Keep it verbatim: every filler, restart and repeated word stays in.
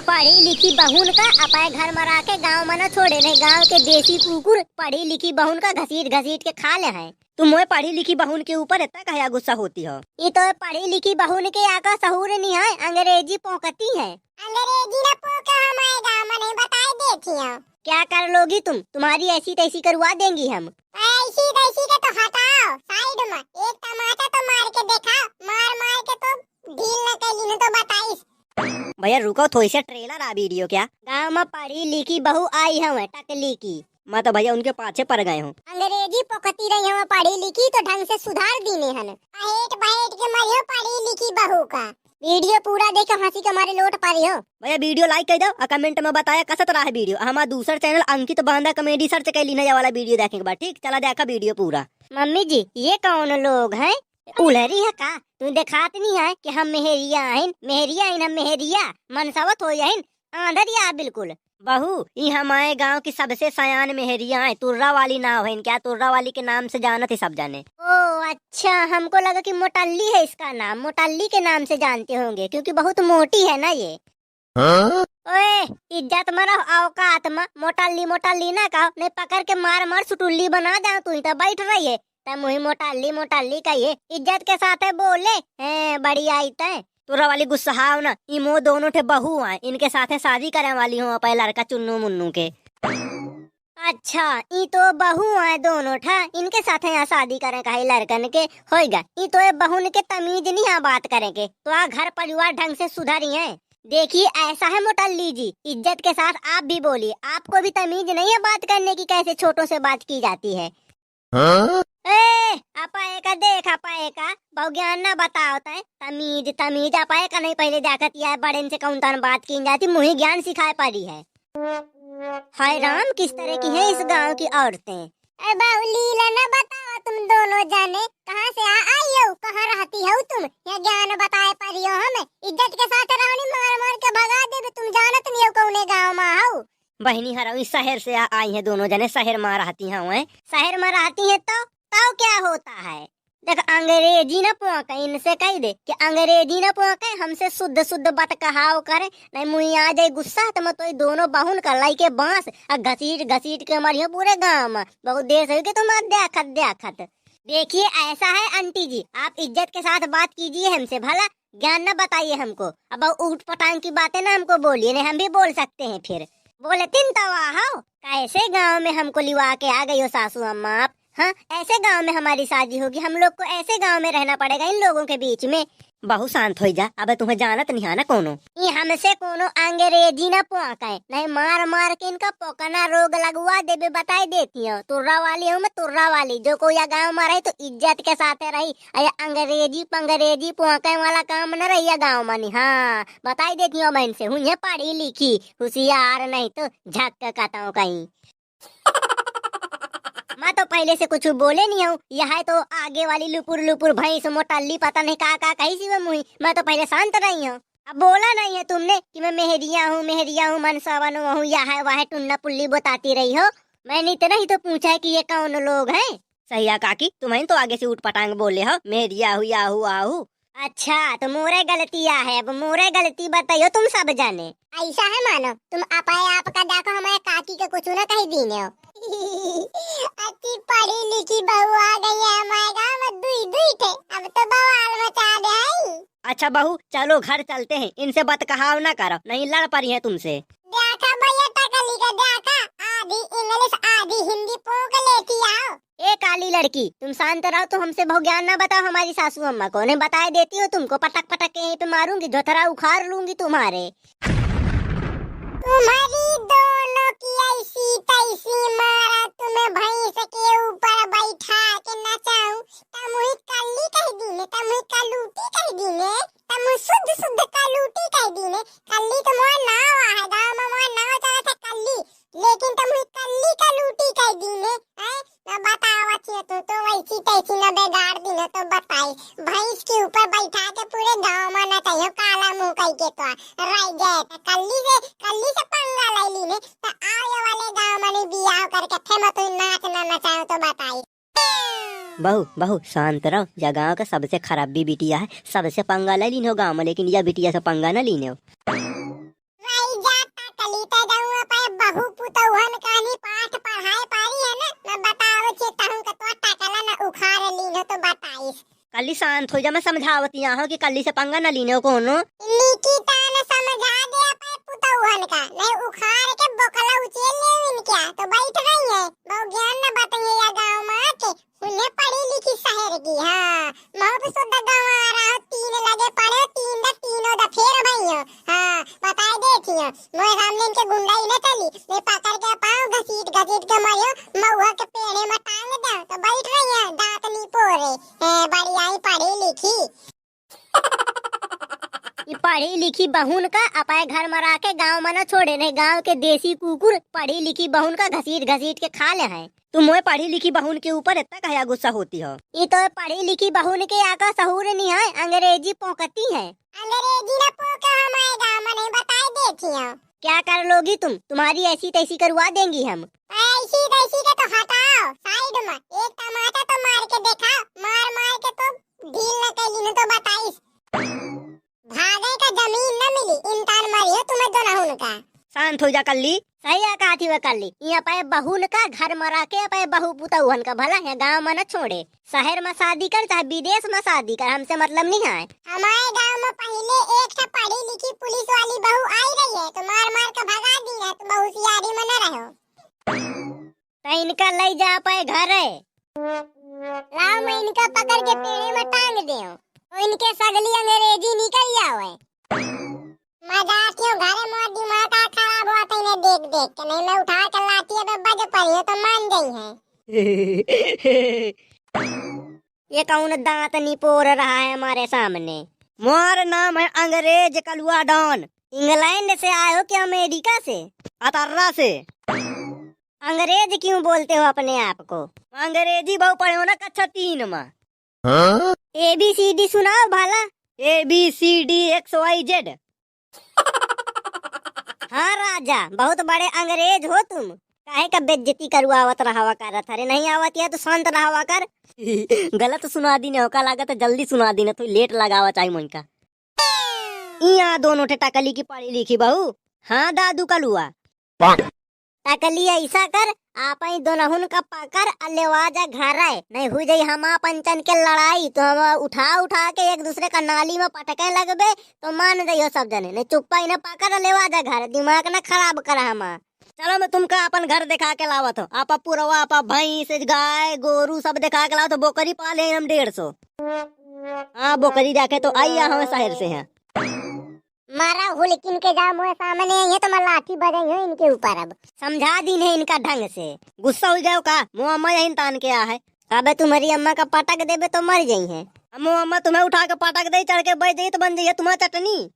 पढ़ी लिखी बहुन का अपने घर मा राखे गाँव मा न छोड़े, नहीं गाँव के देसी कुकुर पढ़ी लिखी बहुन का घसीट घसीट के खा ले हैं। तुम मोए पढ़ी लिखी बहुन के ऊपर इतना कहे गुस्सा होती हो? ये तो पढ़ी लिखी बहुन के आका सहूर नहीं है, अंग्रेजी पोंकती है। अंग्रेजी न पोंके हमारे गाँव मा नहीं बताए देती हो। क्या कर लोगी तुम? तुम्हारी ऐसी तैसी करवा देंगी हम। ऐसी तैसी के तो हटाओ side मा, एक तमाचा तो मार के देखा, मार मार के तो ढील न कैली न तो बताइस। भैया रुको, थोड़ी से trailer आ video क्या? गाँव मा पढ़ी लिखी बहू आई हवे टकली की। मैं तो भैया उनके पाछे पड़ गए हूँ। अंग्रेजी पोकती रही हवे पढ़ी लिखी तो ढंग से सुधार दीने हन। बहेट बहेट के मरियो पढ़ी लिखी बहू का। Video पूरा देखे हंसी के मारे लोट पड़ी हो। भैया video like कर दो और comment मा बताया कसत रहा है video। हमारा दूसर channel अंकित बांदा comedy search कर लीना, ये वाला video देखे के बाद, ठीक? चला देखा video पूरा। मम्मी जी, ये कौन लोग हैं? उलहरी है का? तू देखात नहीं है कि हम मेहरिया आइन, मेहरिया आइन, हम मेहरिया मनसावत हो जाइन, आंधर या बिल्कुल। बहू, ई हमारे गांव की सबसे सयान मेहरिया है, तुर्रा वाली नाव है इनके, तुर्रा वाली के नाम से जानत ही सब जाने। ओ अच्छा, हमको लगा कि मोटल्ली है इसका नाम, मोटल्ली के नाम से जानते होंगे क्योंकि बहुत मोटी है ना ये। हाँ? ओए, इज्जत मा रहो, औकात मा, मोटल्ली मोटल्ली ना कहो, नहीं पकड़ के मार मार सुटुल्ली बना जाऊं, तू ही तो बैठ रही है, तब मुही मोटल्ली मोटल्ली कहिए, इज्जत के साथ है बोले, हैं, बड़ी आई तय। तुर्रा वाली गुस्साओ ना, ई मो दोनों ठे बहू आए, इनके साथे शादी करे वाली हूँ अपने लड़का चुन्नू मुन्नू के। अच्छा, ई तो बहू आए दोनों ठा, इनके साथे यहाँ शादी करे का है लड़कन के, होइगा। ई तो ये बहुन के तमीज नहीं है बात करे के, तो आ घर परिवार ढंग से सुधरी है। देखिए, ऐसा है मोटल्ली जी, इज्जत के साथ आप भी बोलिए, आपको भी तमीज नहीं है बात करने की, कैसे छोटों से बात की जाती है। हाँ? ए, अपा एका देख, अपा एका, बहु ज्ञान ना बताओ तय। तमीज, तमीज, अपा एका नहीं पहले देखत या बड़न से कौन तन बात की जाती, मुही ज्ञान सिखाए पड़ी है। हाय राम, किस तरह की हैं इस गांव की औरतें। ए बहू लीला ना बताओ तुम दोनों जाने, कहाँ से आ आई हो, कहाँ रहती हो तुम? यहाँ ज्ञान बताए पड़ी हो हमें, इज्जत के साथ रहो नहीं, मार मार के भगा देबे, तुम जानत नहीं हो कौने गांव मा हो। बहिनी हरौई शहर से आ, आई हैं दोनों जने, शहर मा रहती हैं वह। शहर मा रहती हैं तो, तो क्या होता है? देख, अंग्रेजी न पोंके, इनसे कह दे कि अंग्रेजी न पोंके, हमसे शुद्ध शुद्ध बात कहाओ करे, नहीं मुँह आ जाए गुस्सा, तो मैं तो ये दोनों बहुन का लाई के बांस आ घसीट घसीट के मरियो पूरे गांव मा। बहुत देर से हुई कि तुम देखत देखत। देखिए, ऐसा है आंटी जी, आप इज्जत के साथ बात कीजिए हमसे, भला ज्ञान न बताइए हमको। अब ऊट पटांग की बातें ना हमको बोलिए, नहीं हम भी बोल सकते हैं फिर। बोलतिन तो वाह, कैसे गांव में हमको लिवा के आ गई हो सासू अम्मा आप। हाँ, ऐसे गांव में हमारी शादी होगी, हम लोग को ऐसे गांव में रहना पड़ेगा इन लोगों के बीच में। बहू शांत हो जा, अब तुम्हें जानत नहीं है ना कोनो। ई हमसे कोनो अंग्रेजी ना पोंके, नहीं मार मार के इनका पोकना रोग लगवा देबे, बताई देती हूँ। तुर्रा वाली हूँ मैं, तुर्रा वाली। जो कोई या गाँव मा रही तो इज्जत के साथ रही, अरे अंग्रेजी पंग्रेजी पोंके वाला काम न रही या गाँव मा नहीं। हाँ, बताई देती हूँ बहन से, हुई है पढ़ी लिखी, होशियार नहीं तो झक कतौ कहीं। मैं तो पहले से कुछ बोले नहीं हूँ, यह है तो आगे वाली लुपुर लुपुर भैंस मोटल्ली पता नहीं का का कही सी वो मुही। मैं तो पहले शांत रही हूँ। अब बोला नहीं है तुमने कि मैं मेहरिया हूँ, मेहरिया हूँ, मनसावन हूँ, यह है वह है, टुन्ना पुल्ली बताती रही हो। मैंने इतना ही तो पूछा है कि ये कौन लोग हैं। सही है काकी, तुम्हें तो आगे से उठ पटांग बोले हो, मेहरिया हूँ, याहू आहू। अच्छा, तो मोरे गलती आ है, अब मोरे गलती बताइयो तुम सब जाने। ऐसा है मानो, तुम अपने आप का देखो, हमारे काकी के कुछ ना कही दीने हो। अति पढ़ी लिखी बहू आ गई है हमारे गाँव में, दुई दुई ठे, अब तो बवाल मचा दे है। अच्छा बहू, चलो घर चलते हैं, इनसे बतकहाव ना करो, नहीं लड़ पड़ी है तुमसे। देखा भैया टकली का, देखा, आधी English आधी हिंदी पोंक लेती आओ। ए काली लड़की, तुम शांत रहो, तुम हमसे बहु ज्ञान ना बताओ हमारी सासू अम्मा को, नहीं बताए देती हो तुमको, पटक पटक के यहीं पे मारूंगी, धोथरा उखाड़ लूंगी तुम्हारे। तुम्हारी दोनों की ऐसी तैसी मारा, तुम्हें भैंस के ऊपर बैठा के नचाऊं, तमुही कल्ली कह दीने, तमुही कलूटी कह दीने, तमुही शुद्ध शुद्ध कलूटी कह दीने। कल्ली तो मोर नाव आहे, गाँव में मोर नाव चलत है कल्ली, लेकिन तमुही कल्ली कलूटी कह दीने, हैं? ना बतावा छियो तू तो वैसी तैसी ना बिगाड़ दीने तो बताई। भैंस के ऊपर बैठा के पूरे गाँव में नचाइयो काला मुंह कह के तो रह गए। तो कल्ली से, कल्ली से पंगा ले लीने तो आवे वाले गाँव में नहीं बियाह करके थे मैं तो नाच ना नचाओ तो बताई। बहू, बहू, शांत रहो। या गाँव का सबसे खराबी बिटिया है, सबसे पंगा ले लीने हो गाँव में, लेकिन या बिटिया से पंगा ना लीने हो। रह कल्ली शांत होइ जा, मैं समझावत ही हूँ कि कल्ली से पंगा न लीने हो कोनो। लिखी तान समझा दे अपने पुतौहन का, नहीं उखाड़ के बोकला उचेल ले इनके, तो बैठ रही है। बहु ज्ञान न बताइए या गाँव में आके, उन्हें पढ़ी लिखी शहर की, हाँ। महू पे शुद्ध गंवारा हो, तीन लगे पढ़े हो, तीन द तीनों द फेर भई हो। हाँ, बताए देती हो। मोए सामने इनके गुंडा ही न चली, मैं पकड़ के पाँव घसीट घसीट के मरियो, महुआ के पेड़े में टांग दे, तो बैठ रही है, दांत नहीं पोरे। ए, बड़ी आई पढ़ी लिखी। ई पढ़ी लिखी बहुन का अपने घर में रह के गाँव में न छोड़े, नहीं गाँव के देसी कुकुर पढ़ी लिखी बहुन का घसीट घसीट के खा ले हैं। तुम मोए पढ़ी लिखी बहुन के ऊपर इतना काहे गुस्सा होती हो? ई तो पढ़ी लिखी बहुन के आका सहूर नहीं है, अंग्रेजी पोंकती है। अंग्रेजी ना पोंके हमारे गाँव में नहीं बताए देती हो। क्या कर लोगी तुम? तुम्हारी ऐसी तैसी करवा देंगी हम। ऐसी तैसी के तो हटाओ, साइड में एक तमाचा तो मार के देखा, मार मार के तो ढील न कैली न तो बताइस। भागे का जमीन न मिली, इंसान मरियो तुम्हें दोनहुन का। शांत हो जा कल्ली। सही है कहती हुए कल्ली, यहाँ पे बहुन का घर में रह के अपने बहू पुतौहन का भला है गाँव में न छोड़े, शहर में शादी कर चाहे विदेश में शादी कर, हमसे मतलब नहीं है। हमारे गाँव में पहले एक ठा पढ़ी लिखी पुलिस वाली बहू आई रही है, तो मार मार के भगा दी है, तुम होशियारी में न रहो। तो इनका ले जा पाए घर है। लाओ, मैं इनका पकड़ के पेड़े में टांग देऊं, तो इनके सगली अंग्रेजी निकल जावे। मजाक क्यों, घरे मोर दिमाग का खराब हुआ था इन्हें देख देख के, नहीं मैं उठा के लाठी अबे बज पड़ी हो तो मान गई है। ये कौन दांत निपोर रहा है हमारे सामने? मोर नाम है अंग्रेज कलुआ डॉन। इंग्लैंड से आए हो कि अमेरिका से? अतर्रा से। अंग्रेज क्यों बोलते हो अपने आप को? अंग्रेजी बहु पढ़े हो ना कक्षा तीन में। हाँ? A B C D सुनाओ भला। A B C D X Y Z। हाँ राजा, बहुत बड़े अंग्रेज हो तुम। काहे का बेइज्जती करवावत रहवा करत हरे? नहीं आवत या तो शांत रहवा कर। गलत सुना दीने हो का लागत है, जल्दी सुना दीने, थोड़ी लेट लगावा चाही मोइका। इहाँ दोनों ठे टकली की पढ़ी लिखी बहू। हाँ दादू कलुआ। टकली ऐसा कर, आप ही दोनहुन का पकड़ आ लेवा जा घर है, नहीं हुई जाई हमा पंचन के लड़ाई तो हम उठा उठा के एक दूसरे का नाली में पटके लगबे तो मान जाइयो सब जने, नहीं चुप्पा इन्हें पकड़ आ लेवा जा घर, दिमाग न खराब कर हमा। चलो मैं तुमका अपन घर दिखा के लावत हो, आपा पुरवा, आपा भैंस, गाय, गोरू सब दिखा के लावत हो, बोकरी पाले हम डेढ़ सौ। हाँ बोकरी देखे तो आई हमें शहर से हैं। मारा हुलकिन के जा मोए सामने आई है तो मैं लाठी बजाई हूँ इनके ऊपर। अब समझा दीन है इनका ढंग से। गुस्सा हो गयो का? मोआ अम्मा यही तान के आ है। अबे तुम्हारी अम्मा का पटक देबे तो मर जाई है। अब मोआ अम्मा तुम्हें उठा के पटक दे, चढ़ के बैठ जाई तो बन जाई है तुम्हारा चटनी।